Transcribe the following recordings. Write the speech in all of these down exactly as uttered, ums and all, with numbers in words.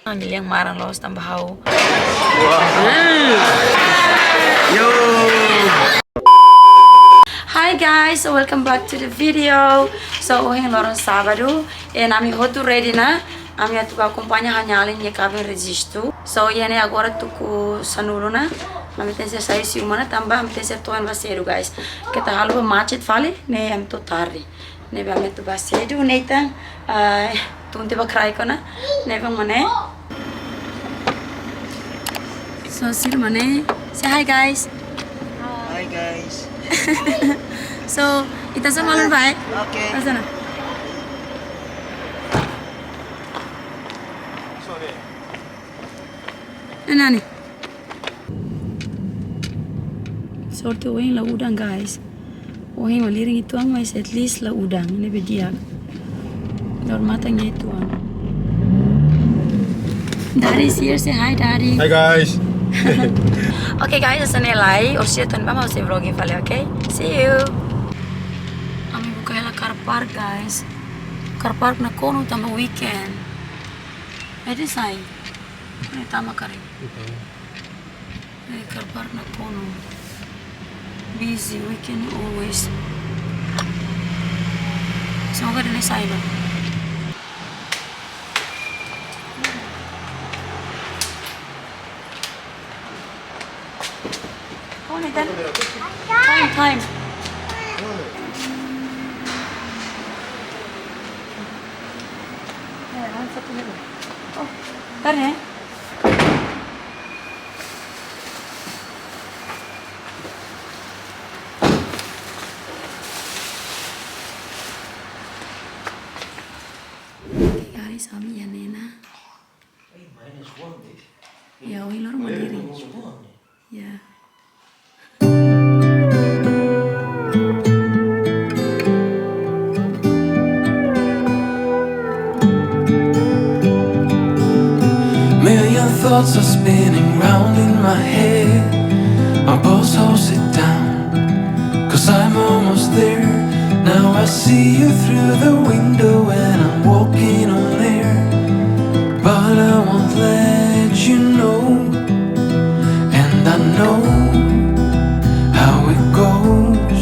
Ha'u-nia lian maran loos tanba ha'u. Yo. Hi guys, so welcome back to the video. So, ohin loron sábadu, i ami hotu ready ona. Ami atu bá akompaña ha'u-nia alin nia kaben rejistu. So, iha ne'e agora tuku sanulu ona. Ami tenke sai husi uma ona tanba ami tenke to'o iha ne'ebá sedu, guys. Keta haluha macet fali, ne'e ami to'o tarde. Ne'ebé ami atu bá sedu, Nathan, ah, tun tiha bá kraik ona. Ne'ebé mak ne'e. So, sira mak ne'e. Say hi, guys. Hi, guys. So, ita só malu, bye. Okay. Pasa na. Sorry. Nani? Sorte ohin la udan, guys. Ohin malirin uitoan, mas at least la udan, ne'ebé di'ak. Daur matan iha uitoan. Daddy is here, say hi, Daddy. Hi, guys. Okay, guys, hanesan ne'e lai, orsida tun ba mau se vlog fali, okay? See you. Ami buka hela car park, guys. Car park nakonu tanba weekend. Ede sai. Ne'e tama karik. Ne'e car park nakonu. Busy weekend always. Semoga ida-ne'e sai ba. Oh, Nathan. Time, time. Eh, one second. Oh, bentar ya. Oke, guys, ami iha ne'e ona. Ya, ohin loron malirin. Ya. Million thoughts are spinning round in my head. My boss holds it down, 'cause I'm almost there. Now I see you through the window and I'm walking on air. But I won't let you know. And I know how it goes.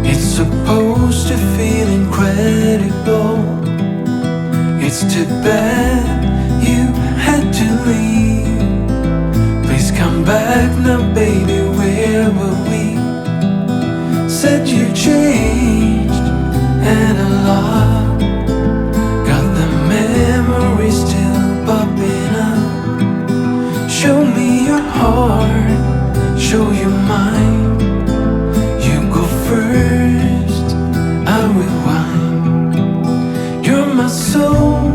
It's supposed to feel incredible. It's too bad you had to leave. Please come back now, baby, where were we? Said you changed and a lot. Got the memories still popping up. Show me your heart, show you mine. You go first, I rewind. You're my soul,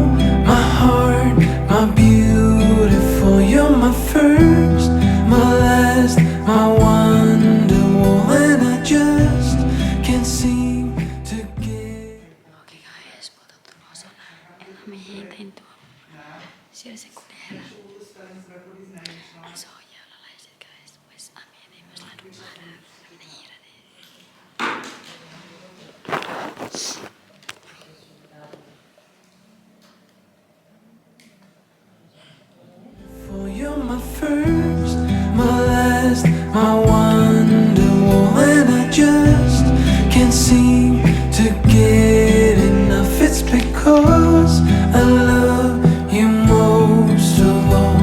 my heart, my beautiful. You're my first, my last, my wonderwall, and I just can't seem to get. Oke, guys, foto tuh masuk. Ela me irrita, então. Se eu sei qual é ela. So, ya, la lain, guys. Pues, ami ne'e mós la dún para. Ami ne'e hira de'it. For you're my first, my last, my wonderwall, and I just can't seem to get enough. It's because I love you most of all.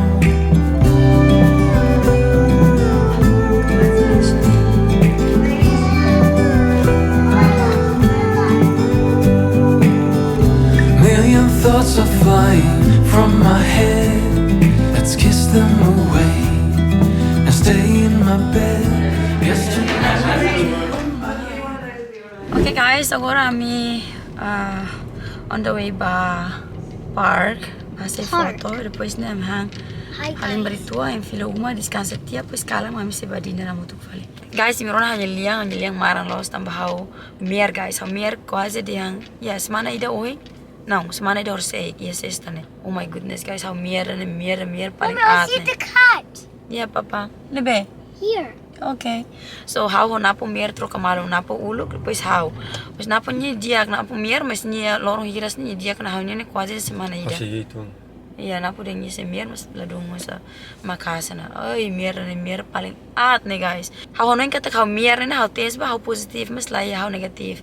Million thoughts are flying from my head. Let's kiss them away and stay in my bed. Yesterday. Oke, guys, agora ami, ah, on the way ba park, ba hasai foto, depois ne'e ami han. Hi, guys. Alin baritua, em fila uma, deskansa tiha, depois kalan ami sei ba dinner hamutuk fali. Guys, imi rona ha'u-nia lian, ha'u-nia lian maran loos tanba ha'u miar, guys, ha'u miar kuaze dehan, ya, semana ida ohin. Não, semana ida horisehik, iha sesta ne'e. Oh my goodness, guys, ha'u miar ne'e, miar, miar paling aat ne'e. Mama, I see the cat. Ya, papa. Ne'ebé? Here. Ok. So, ha'u ho Napo Mier troka malu, Napo uluk, depois ha'u. Mas Napo nia di'ak, Napo Mier, mas nia loron hiras nia di'ak ona ha'u-nian ne'e kuaze semana ida. Masih itu. Iya, Napo dehan nia sei Mier, mas ladún mós maka'as ona. Oi, Mier ne'e, Mier paling aat ne'e, guys. Ha'u hanoin katak ha'u Mier ne'e, ha'u tes ba, ha'u positif, mas la iha, ha'u negatif.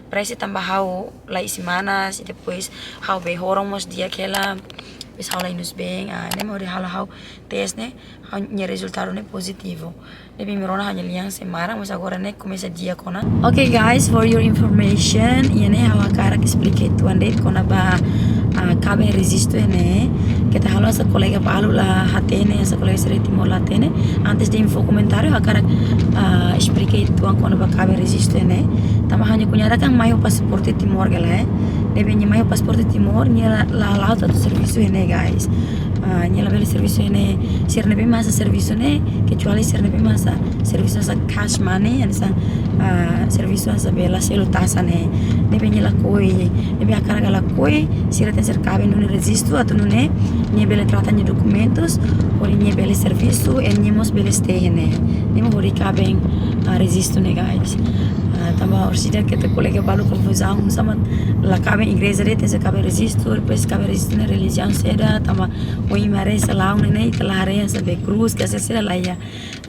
Parese tanba ha'u la isin manas, i depois ha'u bee-horon mós di'ak hela. Depois ha'u la inus been, ah, ne'e mak hodi halo ha'u tes ne'e, ha'u-nia rezultadu ne'e pozitivu. Ne'ebé ami rona ha'u-nia lian sei maran, mas agora ne'e komesa di'ak ona. Ok, guys, for your information, iha ne'e ha'u hakarak esplika uitoan de'it kona-ba, ah, kaben rejistu iha ne'e. Keta halo hanesan kolega balu la hatene, hanesan kolega sira Timor la hatene. Antes de imi fó komentáriu, ha'u hakarak, ah, esplika uitoan kona-ba kaben rejistu iha ne'e. Tanba ha'u-nia kuñada kan mai ho pasaporte Timor ka lae. Ne'ebé nia mai ho pasaporte Timor, nia la, la, la atu servisu iha ne'e, guys. Ah, nia labele servisu iha ne'e, sira ne'ebé mak hanesan servisu ne'e, kecuali sira ne'ebé mak hanesan servisu hanesan cash money, hanesan, ah, servisu hanesan be la selu taxa ne'e. Ne'ebé nia lakohi, ne'ebé hakarak ka lakohi, sira tenke ser kaben duni rejistu, atu nune'e nia bele trata nia dokumentus, hodi nia bele servisu, i nia mós bele stay iha ne'e. Ne'e mak hodi kaben, ah, rejistu ne'e, guys. Ah, tanba orsida keta kolega balu konfuzaun, hanesan mak la kaben igreja de'it, tenke ser kaben rejistu, depois kaben rejistu ne'e relijiaun saida, tanba ohin imi haree iha lawon ne'e, ita la haree hanesan be krús, ka saida la iha.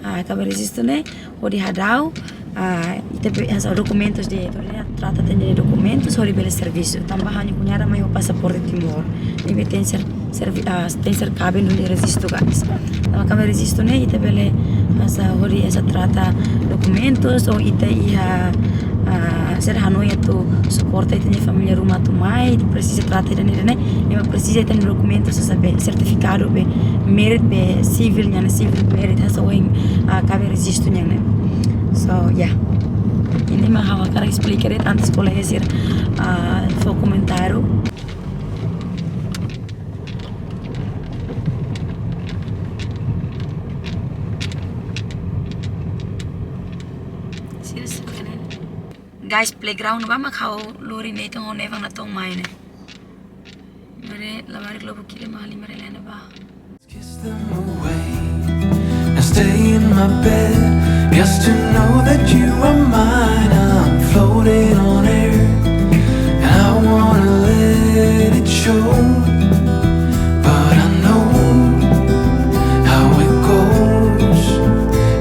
Ah, kaben rejistu ne'e, hodi hadau, ah, ita be, hanesan dokumentus de'it, hodi trata ita-nia dokumentus, hodi bele servisu. Tanba ha'u-nia kuñada mai ho pasaporte Timor. Ne'ebé tenke ser, servi-, ah, tenke ser kaben duni rejistu, guys. Tanba kaben rejistu ne'e, ita bele, hanesan hodi, hanesan trata dokumentus, ou ita iha, ah, sira hanoin atu suporta ita-nia família ruma atu mai, presiza trata ida-ne'e, ida-ne'e, ema presiza ita-nia dokumentus hanesan be, sertifikadu be, merit be, civil nian, civil merit, hanesan ohin, ah, kaben rejistu nian ne'e. So, yeah. Ida-ne'e mak ha'u hakarak esplika de'it antes kolega sira, ah, fó komentáriu. Sira suka ne'e. Guys, playground ba mak ha'u lori Nathan ho Nevan natoon mai ne'e. Mare, labarik lobu kile mali mare lena ba. Kiss them away and stay in my bed. Just to know that you are mine. I'm floating on air and I wanna let it show. But I know how it goes.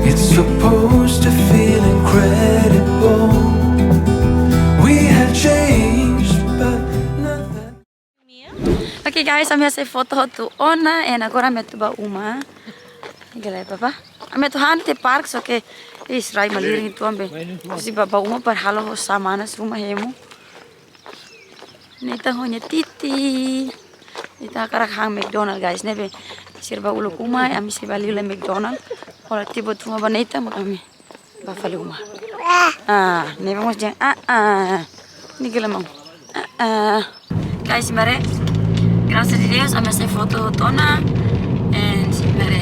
It's supposed to feel incredible. We have changed, but nothing. Ok, guys, ami hasai foto hotu ona, and agora ami atu ba uma. Gele, papa. Ami atu han tiha park, só ke, ih, rai malirin uitoan be. Husi ba, ba uma para halo ho samanas ruma hemu. Nathan ho nia titi. Nathan hakarak han McDonald, guys, ne'ebé sira ba uluk uma, ami sei ba liu lai McDonald. Hola tiha buat ruma ba Nathan, mak ami ba fali uma. Ah, ne'ebé mós dehan, ah, ah. Ne'e gila mau. Ah, ah. Guys, mare. Graças a Deus, ami hasai foto hotu ona. And mare,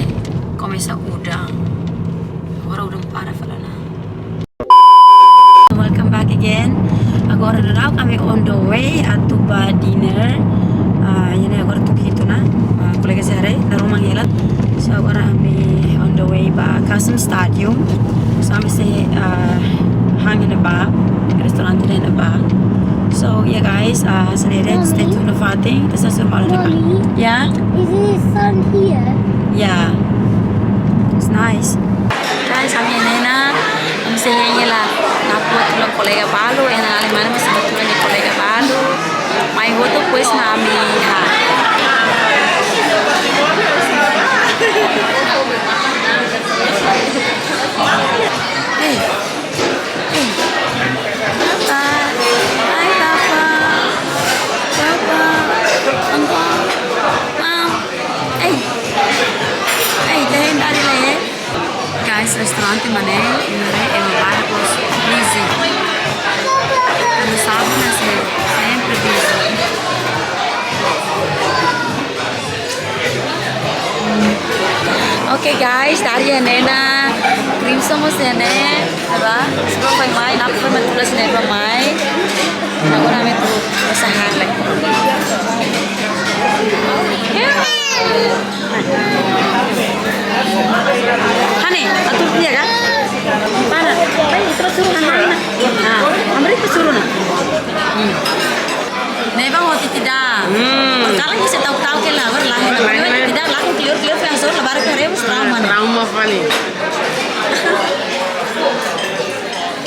komesa udan. Agora udan para fali ona. Welcome back again. Agora daudaun ami on the way atu ba dinner. Ah, iha ne'e agora tuku hitu ona. Ah, kolega sira, da rumah hela. So agora ami on the way ba Qasim Stadium. So ami sei, ah, han iha ne'ebá, restaurante iha ne'ebá. So yeah guys, ah, hanesan ne'e de'it, stay tuned for thing. Ita sei hasoru malu iha ne'ebá. Mommy. Yeah? Is the sun here? Yeah. It's nice. Guys, ami iha ne'e ona, ami sei han hela, Napo atu lori kolega balu, i Alemania mós atu lori kolega balu. Mai hotu, depois mak ami han. Eh, eh. Papa. Hai, Papa. Papa. Uncle. Mom. Eh. Eh, ita hein dari le. Guys, restaurante mak ne'e, imi haree, ema barak loos, busy. Kuandu sábadu ne'e sei sempre busy. Ok guys, dari iha ne'e ona, Crimson mós iha ne'e, tá bom? Só foin mai, Napo foin mai tula sira-ne'e ba mai. Agora ami atu ba sahar lai. Hane, atu dia ka?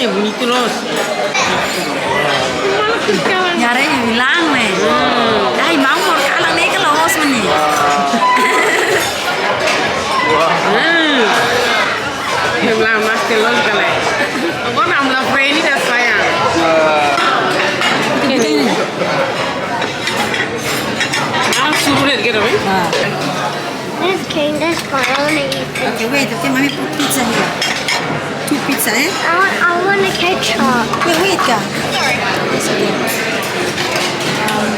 É bonito, los. Nia haree nia bilang, ne'e. Ai, mau mor kalan ne'e kalau os meni. Hmm. Nia bilang mas ke los kale. Agora am la freni da saya. Kita ini. Mau suruh lihat gitu, eh? Ah. This king, this guy, I wanna eat pizza. Okay, wait, okay, mommy put pizza here. Two pizza, eh? I want, I want a ketchup. Wait, wait, Kak. It's okay. Um,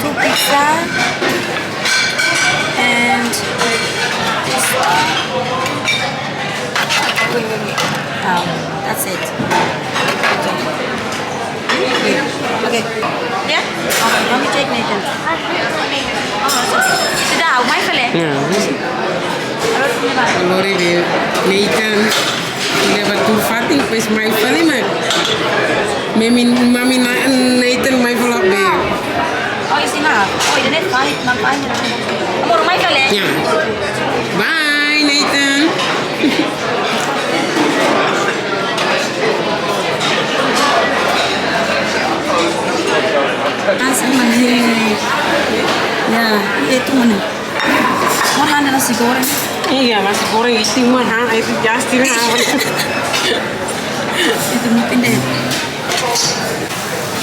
two pizza and wait, wait, wait. Um, that's it. Okay. Okay. Yeah? Okay, let me check Nathan. Oh, so, sudah, mai fale? Ya. Lori de Nathan. Leba tuur fatin, depois mai fale, ma. Mami, mami na, Nathan mai fale be. Oh, isi na. Oh, ida-ne'e fai, ma fai. Amor, mai fale? Ya. Bye, Nathan. Asik mana? Ya, itu mana? Mana ada nasi goreng? Iya, nasi goreng itu mah, ha, itu just ini, ha. Itu mungkin deh.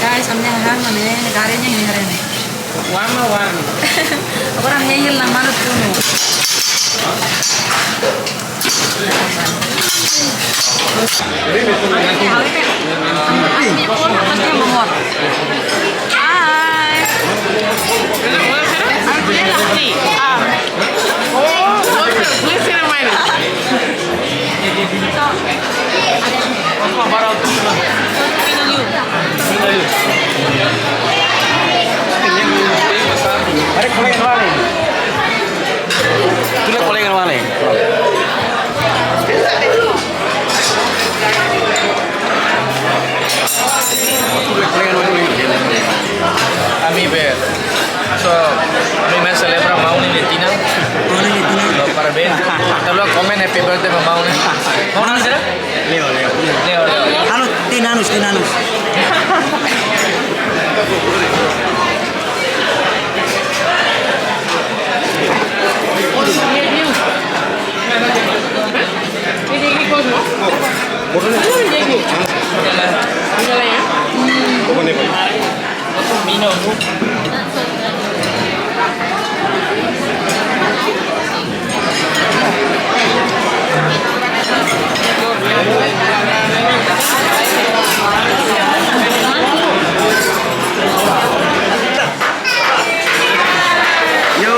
Guys, amnya hahán mana? Negara ini, negara ini. Warna-warni. Orang hehel nama lu tuh. Hai. Ada kolega yang lain. Itu lah kolega yang lain. Ami be. So, ami mai selebra maun nia tinan. Maun nia tinan. Lo parabéns. Terus komen happy birthday ba maun. Maun sira? Leo, Leo. Leo, Leo. Halo, ten anos, ten anos. Yo.